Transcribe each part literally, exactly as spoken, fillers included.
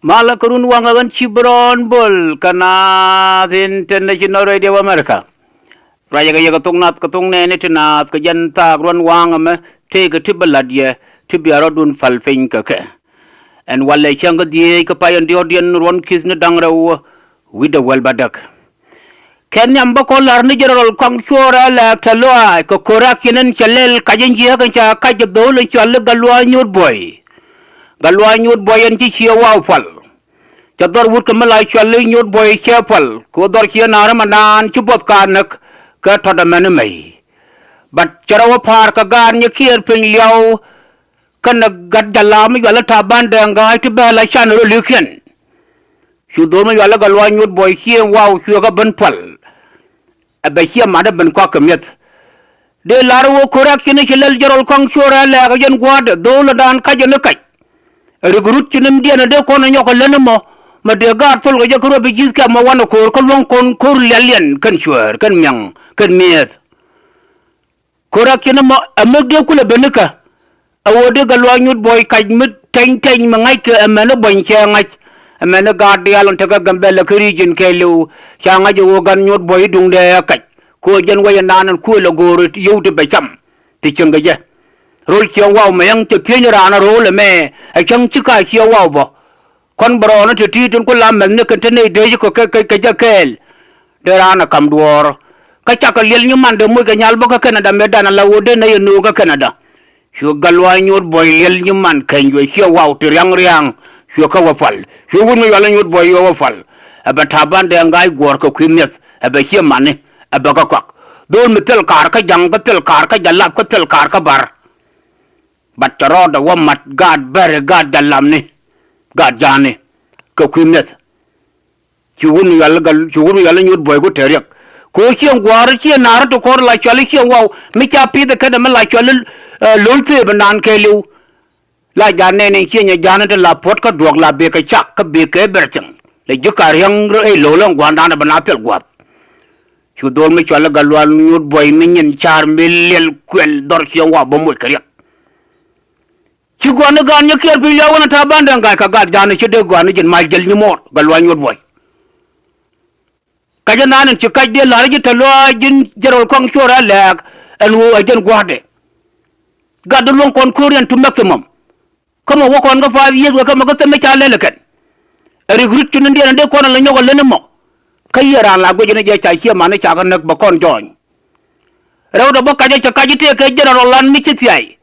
Malä kɛ run waŋä ɣän ci bi rɔɔn bol kä Naath International Radio America. Ruacɛ kɛ yɛ kɛ thok nath kɛ thok nɛɛni ti naath kɛ jɛn thaak ruɔ̱n waŋä mɛ tëëkɛ ti bi la̱t yɛ ti bia rɔ̱dun pal piny kɛ kɛ. Ɛn walɛ cäŋ kä dhieec kä pay ɛn diɔ̱ɔ̱kdiɛn ruɔ̱n ki̱th ni da̱ŋ rɛw wi̱cdɛ wäl bädäk. Kɛ nhiam bä kɔn la̱r ni General Kɔaŋ Cuɔr ɛ lɛɛk tɛ lɔaac kɛ ko̱r a kiɛn ɛn cɛ lɛl kac ɛn jiääk ɛn ca kac kɛ dho̱o̱l ɛn cɔal i̱ Gatluak Nyuuth Buɔy. Gatluak Nyuuth Buɔy ɛn ci Ciɛ Waw pal. Cɛ dhɔr wut kɛ mi la cɔal i̱ Nyuuth Buɔy cɛ pal kɛ ɣöö dhɔr ciɛ naath rɛm ɛ naan ci buɔth ka näk kɛ tɔt ɛmɛn i̱ mɛy. Bat cɛ rɛw ɛ pa̱a̱r kɛ gaat Nyakiɛɛr Piny Liaw kɛnɛ gat Jalam mi cɔal i̱ Taban Dɛŋ Ga̱a̱c ti bɛ la can rɔ li̱kiɛn. Cu dho̱r mi cɔal i̱ Gatluak Nyuuth Buɔy Cieŋ Waw cuɛ kɛ ben pal. Ɛ bɛ ciɛ mat ɛ ben kɔak kɛ mi̱eth. Dee lar ɣöö ko̱r a kiɛn ci lɛl General Kɔaŋ Cuɔr ɛ lɛɛk ɛ jɛn gua̱a̱thdɛ dho̱o̱l ɛ daan kac ɛ ni kac. Ɛ rik rut ci nimdiɛn ɛ dee kɔn ɛ nyɔk ɛ län ɛmɔ. Mɛ dee gaat thol kɛ jɛ kä ruɔ̱p ɛ ji̱th kɛ mɔ wanɛ ko̱r kä luäŋ kɔn ko̱r lialiɛn kɛn cuɛɛr kɛn miaŋ kɛn mi̱eth. Ko̱r a kiɛn ɛmɔ ɛ mɛk dee kulɛ ben ikä. Ɛ ɣöö dee Gatluak Nyuuth Buɔy kac mi tɛny tɛny mi ŋa̱ckɛ ɛmɛn i̱ buɔ̱ny cɛ ŋa̱c. Ɛmɛn i̱ gaat diaal ɔn tekɛ Gambɛla kä region kɛɛliw ca ŋa̱c ɛ ɣöö Gat Nyuuth Buɔy i̱ duŋdɛ ɛ kac. Kɛ ɣöö jɛn wec ɛnan ɛn kuël ɛ go̱o̱r yio̱w ti bɛ cam ti cieŋ kɛ jɛ. Ro̱l Cieŋ Waw mɛ yäŋ cɛ thiec raan ɛ ro̱l ɛmɛ ɛ cäŋ ci ka Cieŋ Waw bä. Kɔn bɛ rɔɔni ti ti̱i̱t tin ku la mɛthni kɛn te nɛy dee ci kɛ kɛ kɛ jɛ kɛɛl. Dee raan ɛ ka̱m duɔ̱ɔ̱r kä cakɛ liɛl nyiman dee moc kɛ nyal bä kä Canada mëë dan ala ɣöö dee nɛy ɛ nööŋ kä Canada. Cuɛ Gatluak Nyuuth Buɔy liɛl nyiman kɛny cuɛ Cieŋ Waw ti ria̱ŋ ria̱ŋ. Cuɛ kä wä pal cuɛ wut mi cɔal i̱ Nyuuth Buɔy cuɛ wä pal. Ɛ bɛ Taban Dɛŋ Ga̱a̱c guɔ̱ɔ̱r kɛ kui̱ mi̱eth ɛ bɛ ciɛ mani. Ɛ bɛ kä kɔak dho̱o̱l mi thil kaar kä ja̱ŋ kä thil kaar kä Jalap kä thil kaar kä Bar. Bat cɛ rɔɔdɛ wä mat gaat Bɛri gaat Jalamni gaat Ja̱a̱ni kɛ kui̱ mi̱eth. Ci wun yɔal gal ci wun yɔal i̱ Nyuuth Buɔy ku te riɛk. Kɛ ɣöö Cieŋ gua̱a̱r Cieŋ naar ti kɔr la cɔal i̱ Cieŋ Waw mi ca pi̱th ɛ kɛn ɛmɛ la cɔal i̱ lo̱l thëëp inan kɛɛliw. La ja̱a̱n nɛɛni Cieŋ ɛ ja̱a̱n ti la puɔ̱t kä duɔ̱k la bikɛ cak kä bikɛ everything. Lɛ ji̱ ka riäŋ rɔ ëë lo̱l ɛn gua̱a̱rdan ɛ bɛ na thil gua̱a̱th. Cu dho̱l mi cɔal i̱ Gatluak Nyuuth Buɔy mi nyin ca̱r mi liɛl kuɛl dhɔr Cieŋ Waw bä moc kɛ riɛk. Ci gɔ̱a̱n i̱ gaat Nyakiɛɛr Piny Liaw wänɛ Taban Dɛŋ Ga̱a̱c kɛ gaat ja̱a̱n i̱ ci dee gɔ̱a̱n i̱ ji̱n mac jäl nyimuɔɔr Gatluak Nyuuth Buɔy. Kacä naan in ci kac dee la̱r i̱ ji̱ te lɔaac ji̱n General Kɔaŋ Cuɔr ɛ lɛɛk ɛn ɣöö ɛ jɛn gua̱a̱thdɛ. Gat di luäŋ kɔn ko̱r yɛn to maximum. Kä mɔ wä kɔn kä five years kɛ kä mɔ kä thämɛ ca lɛl ɛ kɛn. Ɛ rik rit cu ni diɛn ɛ dee kɔn ɛ lɛ nyɔk ɛ län ɛmɔ. Kä yiëë raan la guic ni jɛ ca ciɛ man i̱ ca kä näk bɛ kɔn jɔɔny. Rɛwdɛ bä kacä cɛ kac i̱ tëëkɛ General Lan mi ci thiay.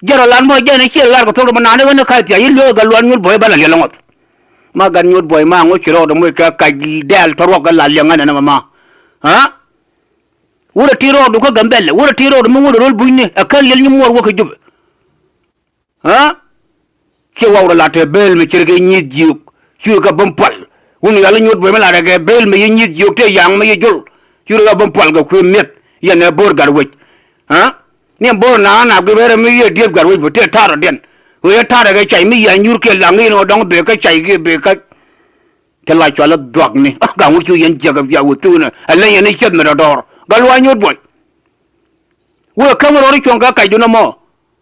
Jɛn rɔ lan bä jɛn i̱ ciɛ lar kɛ thok rɔ mɛ naan i̱ ɣän i̱ ka̱c thia̱c i̱ lueek ɛ Gat Lua̱n Nyuuth Buɔy i̱ bä la liɛl ɛŋɔth. Ma Gat Nyuuth Buɔy ma ŋo̱c ci rɔɔdɛ moc kɛ kac dɛɛl tɔ̱ ruɔk kɛ la liɛŋ ɛn ɛn ɛmɛ ma. Ɣä? Wurɛ ti rɔɔdu kä Gambɛlɛ wurɛ ti rɔɔdu mi wurɛ ro̱l bunyni ɛ kän liɛl nyimuɔɔr wä kɛ Jubɛ. Ɣä? Ciɛ waw rɔ la te bel mi cir kɛ nyieth jiök. Ciö kɛ bä pual. Wun yɔal i̱ Nyuuth Buɔy mi la rɛ kɛ bel mi yi nyieth jiök te yaŋ mi yi jol. Ciö kɛ bä pual kɛ kuëë mi̱eth. Yɛn ɛ bo̱o̱r gat wec. Ɣä? Ni bo̱o̱r na na gui̱ bɛ rɛ mi yɛ dieth gat wec bä te ta̱rä diɛn. Wee ta̱rä kɛ cay mi yɛ nyur kɛ laŋ in ɣä dɔ̱ŋ bee kä cay kɛ bee kä. Te la cual i̱ dhuakni. Gaŋ wä cu yɛn jiäk ɛ bia wä thuunɛ. Ɛ leny yɛn i̱ cieth mi dɔ̱dɔ̱ɔ̱r. Gat Lua̱n Nyuuth Buɔy. Wee käŋ rɔɔd i̱ cuɔ̱ŋ kɛ kacdun ɛmɔ.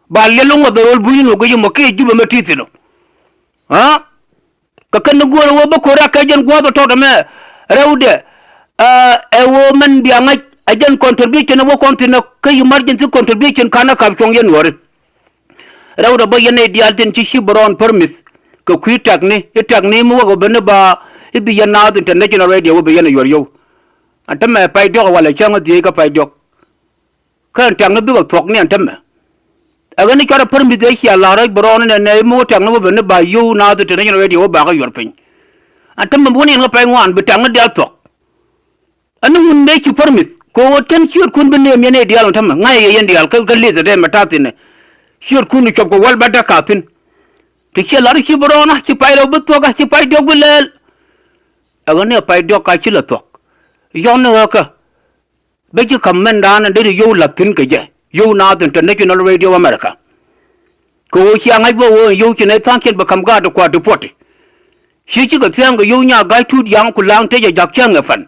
Ba liɛl i̱ ŋuɔth ɛ ro̱l bunyni wä guic ɛmɔ kiɛ Jubɛ mɛ ti̱i̱ thi̱n ɔ. Ɣä? Kɛ kɛn ni guɔ̱ɔ̱r ɛ wee bä ko̱r a kɛ jɛn gua̱a̱th ɛ tɔt ɛmɛ rɛwdɛ. Ɛ wee mɛn bia ŋa̱c ɛ jɛn contribution ɛ wä kɔn thi̱n ɛ kä emergency contribution ka̱n ɛ ka̱p cuɔ̱ŋ yɛn nuɔ̱ɔ̱ri. Rɛwdɛ bä yɛn nɛy diaal tin ci ci bɛ rɔɔn permit kɛ kui̱ tɛkni i̱ tɛkni mi wäkɛ ben i̱ ba i̱ bi yɛn Naath International Radio wä bi yɛn ɛ yuɔr yio̱w. Ɛn tämɛ pay diɔ̱k ɛ walɛ cäŋ ɛ dhieec kä pay diɔ̱k. Kä ɛn tɛ̈ŋni bikɛ thuɔ̱k ni ɛn tämɛ. Ɛ ɣän i̱ cuarɛ permit ëë cia la̱r rɛc bi rɔɔn inɛ nɛy mi wä tɛ̈ŋni wä ben ni ba yio̱w Naath International Radio wä bakä yuɔr piny. Ɛn tämɛ bi wä ni ɛn kä pɛc ŋuan bi tɛ̈ŋni diaal thuɔ̱k. Ɛn ni ŋun mëë ci permit kɛ ɣöö tɛn ciötkun bi nɛɛm yɛn ëë diaal ɛn tämɛ ŋa̱c yɛ yɛn diaal kä kä lith ɛ dee mɛ ta̱thi̱n ɛ. Ciötkun i̱ cuɔp kɛ wäl bädäk ka̱thi̱n. Ti ciɛ la̱r i̱ ci bi rɔɔn a ci pay rɛw bi thuɔ̱k a ci pay diɔ̱k bi lɛɛl. Ɛ ɣän ni ɛ pay diɔ̱k ka ci lɛ thuɔ̱k. Yɔ̱ŋni ɣä kä. Bä ji̱ ka̱m mɛndan in dee yio̱w la̱th thi̱n kɛ jɛ yio̱w Naath International Radio America. Kɛ ɣöö cia ŋa̱c bä ɣöö in yio̱w ci nɛy tha̱a̱ŋkiɛn bɛ ka̱m gaat ti kua̱r ti puɔ̱ti. Ci cikɛ thia̱a̱ŋ kɛ yio̱w nyaa ga̱c tuut ya̱a̱ŋ ku la̱a̱ŋ tëë jɛ ja̱k cäŋ ɛ fan.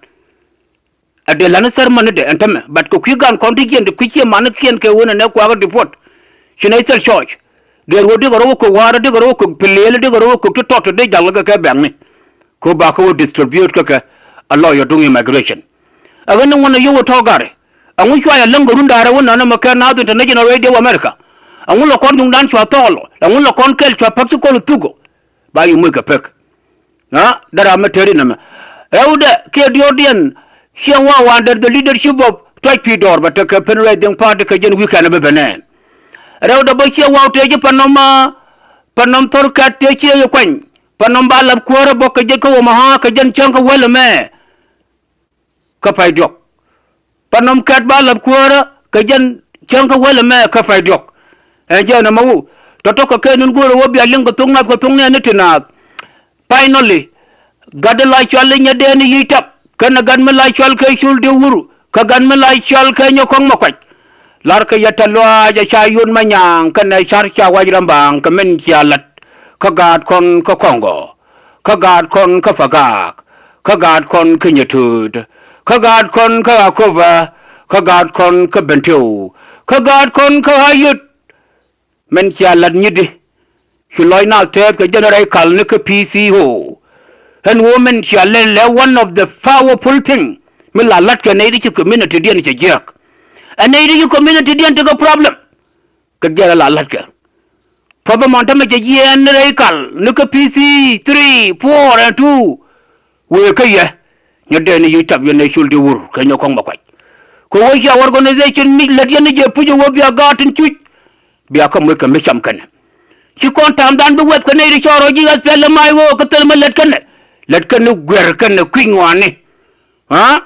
Ɛ dee la̱t ni thär mäni dee ɛn tämɛ bat kɛ kui̱ gan kɔn ti jiɛn ti kui̱ cie manikiɛn kɛ ɣöö nɛ nɛ kuakä ti puɔ̱t. Ci nɛy thil cɔɔc. Dee rɔ wä dikɛ rɔ wä kök wa̱a̱rä, dikɛ rɔ wä kök piliɛl, dikɛ rɔ wä kök ti tɔt ti dee jal kɛ kɛ bɛ̈ŋni. Kɛ ɣöö bakɛ wä distribute kɛ kɛ a lawyer duŋ immigration. Ɛ ɣän ni ŋuɔ̱n a yio̱w ɛ tɔ̱ gari. Ɛŋu cua yɛ läŋ kɛ run da̱a̱r ɛ wä nɔnɔ mɛ kɛ Naath International Radio America? Ɛŋu lɛ kɔn duŋdan cua thɔɔl ɔ? Ɛŋu lɛ kɔn kɛl cua päk ci kɔl thuk ɔ? Ba yɛ moc kɛ pek. Aa, dee ram mi tëëri nɛmɛ. Rɛwdɛ kiɛ diɔ̱ɔ̱kdiɛn ciɛ wa̱a̱ wa̱a̱ under the leadership of Tuac Pi̱i̱ Dɔɔr bɛ tekɛ Pɛn Rɛy Dhiŋ Party kɛ jɛn weekend bä bɛ nɛɛn. Rɛwdɛ bä ciɛ wa̱a̱ tëë ji̱ Panɔm, a, Panɔm Thor Kɛt tëë ciɛ yɛ kuany. Panɔm ba lath kuäärä bä kɛ jɛn kä Omaha kɛ jɛn cäŋ kä wäl ɛmɛ. Kä pay diɔ̱k. Panɔm Kɛt ba lath kuäärä kɛ jɛn cäŋ kä wäl ɛmɛ kä pay diɔ̱k. Ɛn jɛn ɛmɛ wu. Tɔ̱tɔ̱ kɛ kɛ ni̱n go̱o̱rä wä bia liŋ kɛ thok nath kɛ thok nɛɛni ti naath. Finally, gat la cɔal i̱ Nyɛdɛɛni Yic Tap kɛnɛ gat mi la cɔal kɛ Cul Di̱ Wur kɛ gat mi la cɔal kɛ Nyɔkɔŋ Makuac. La̱rkɛ yɛ tɛ̈th lɔaac ɛ ca Yut Manyaŋ kɛnɛ ca̱r ca Wac Rɛmbaŋ kɛ min cia la̱t kä gaatkɔn kä Kɔŋgɔ, kä gaatkɔn kä Pagaak, kä gaatkɔn kä Nyɛtööt, kä gaatkɔn kä Akopä, kä gaatkɔn kä Bentiu, kä gaatkɔn kä Ayut. Min cia la̱t nyi̱t i̱ ci lɔc naath tɛɛth kɛ jɛn rɛy kal ni kä P C O. Ɛn ɣöö min cia lɛl ɛ one of the powerful thing mi la la̱tkɛ nɛy ti ci community diɛn cɛ jiääk. Ɛ nɛy ti ci community diɛn tekɛ problem. Kɛ jɛn la la̱tkɛ. Puɔth ɛmɔn tämɛ cɛ jiɛɛn ni rɛy kal ni kä P C three, four and two. Wëë kä yɛ Nyɛdɛɛni Yic Tap yɛn ɛ Cul Di̱ Wur kɛ Nyɔkɔŋ Makuac. Kɛ ɣöö cia organization mi lät yɛn ni jɛ puc ɛ ɣöö bia gaat tin cuc. Bia kä moc kɛ mi cam kɛnɛ. Ci kɔn ta̱a̱mdan bi wɛth kɛ nɛy ti cɔɔr ɔ ji̱ ɣäth piɛl lɛ mac ɣöö kä thil mi lät kɛnɛ. Lät kɛn ni guɛr kɛnɛ kui̱ ŋɔaani. Aa?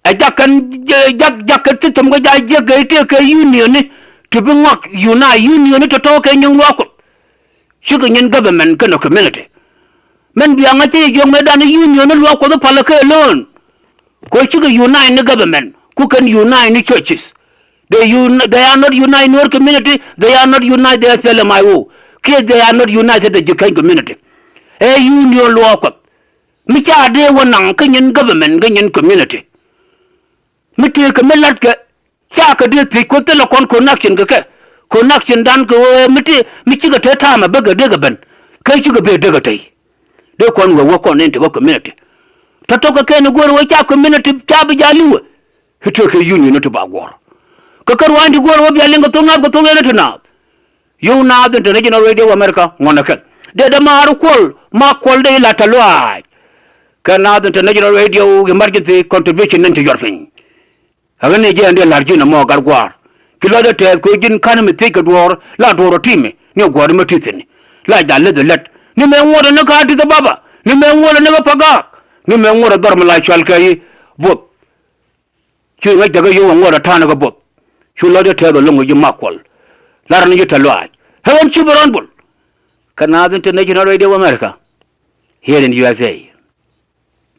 Ɛ jak kɛn, jak, jak kɛ system kɛ ja jiäk kɛ i̱ tëëkɛ union ni ti bi ŋɔak unite, union ni tɔ̱tɔ̱ kɛ nyiŋ luaak Kuɔth. Cikɛ nyin government kɛnɛ community. Min bia ŋa̱c cä yɛ jiök mëëdan i̱ union ni luaak Kuɔth i̱ palä kɛ alone. Kɛ ɣöö cikɛ unite ni government ku kɛn unite ni churches. They, un, they are not unite Nuer community, they are not unite the S P L M I O. Kiɛ they are not unite the Jikäny community. Ɛ union luaak Kuɔth. Mi ca dee wä naŋ kä nyin government kä nyin community. Mi tëëkɛ mi la̱tkɛ ca kɛ dee thiec Kuoth thilɛ kɔn connection kɛ kɛ. Connection dan kɛ ɣöö mi ti mi cikɛ te ta̱a̱mɛ bäkɛ dee kɛ ben. Kä cikɛ ben dee kɛ tey. Dee kɔn wee wä kɔn in te kä community. Tɔ̱tɔ̱ kɛ kɛn i̱ go̱o̱rä wee ca community ca bi jal i̱ wee. I̱ tëëkɛ union i̱ ti ba guɔ̱ɔ̱r. Kɛ kɛ ruaacni ti go̱o̱rä wee bia liŋ kɛ thok naath kɛ thok yɛn i̱ ti naath. Yio̱w Naath International Radio America ŋuɔ̱nɛ kɛn. Dee dämaari Kuɔl, Mak Kuɔl dee i̱ la tɛ̈th lɔaac. Kɛ Naath International Radio emergency contribution ni ci yuɔr piny. Ɛ ɣän ni jɛ ɛn dee la̱r ji̱n ɛmɔ gat gua̱a̱r. Ci lɔcdä tɛɛth kɛ ɣöö ji̱n ka̱n mi thiec kɛ duɔ̱ɔ̱r la duɔ̱ɔ̱r ɔ ti̱i̱mi ni ɛ gua̱a̱r mi ti̱thi̱n. La ja̱ leth ɛ lät ni mëë ŋuɔ̱t ɛ ni kä Addis Ababa ni mëë ŋuɔ̱t ɛ ni kä Pagaak ni mëë ŋuɔ̱t ɛ dhɔr mi la cɔal kɛ i̱ Both. Ci ŋäc jakä yio̱w ɛ ŋuɔ̱t ɛ ta̱a̱n ɛ kɛ Both. Cu lɔcdä tɛɛth ɛ lo̱ŋ ɛ ji̱ Mak Kuɔl. La̱r ni ji̱ tɛ̈th lɔaac. Ɛ ɣän ci bi rɔ̱n bul. Kɛ Naath International Radio America. Here in U S A.